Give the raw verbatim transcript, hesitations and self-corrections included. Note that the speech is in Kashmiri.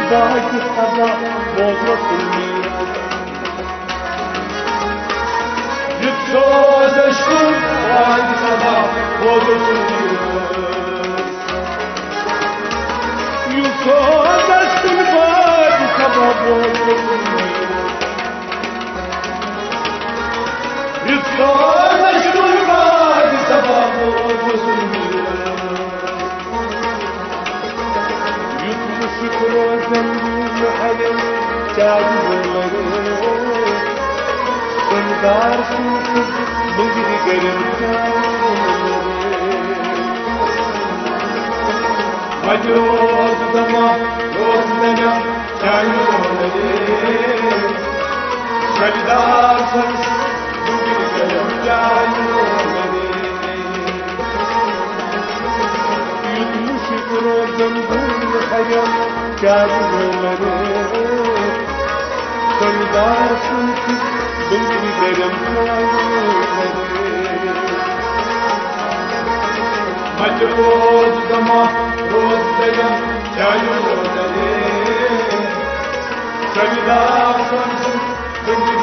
پاکہِ سبا بوزو سُنیٖر۔ یُتھ سوز اَسہِ کوٚر پاکہِ سبا بوزو سُنیٖر۔ یُتھ سوز اَسہِ کوٚر پاکہِ سبا بوزو سُنیٖر۔ یُتھ سوز اَسہِ کوٚر پاکہِ سبا بوزو سُنیٖر۔ یُتھ مُشُک روزن روٗد نہٕ ہرٮ۪ن چارِ وٲلۍ۔ سُنٛدار سُنٛد بٕنٛگرِ گرٮ۪ن چارِ وٲلۍ۔ وتہِ روز دما روز دما چارِ وٲلۍ۔ شبدار سُنٛد بٕنٛگرِ گرٮ۪ن چارِ وٲلۍ۔ یُتھ مُشُک روزن گوٚو ہرٮ۪ن چارِ وٲلۍ۔ سردار سُنٛد بٕنٛگرِ گرٮ۪ن چارِ وٲلۍ۔ متہِ روز دما روز دما چارِ وٲلۍ۔ سردار سُنٛد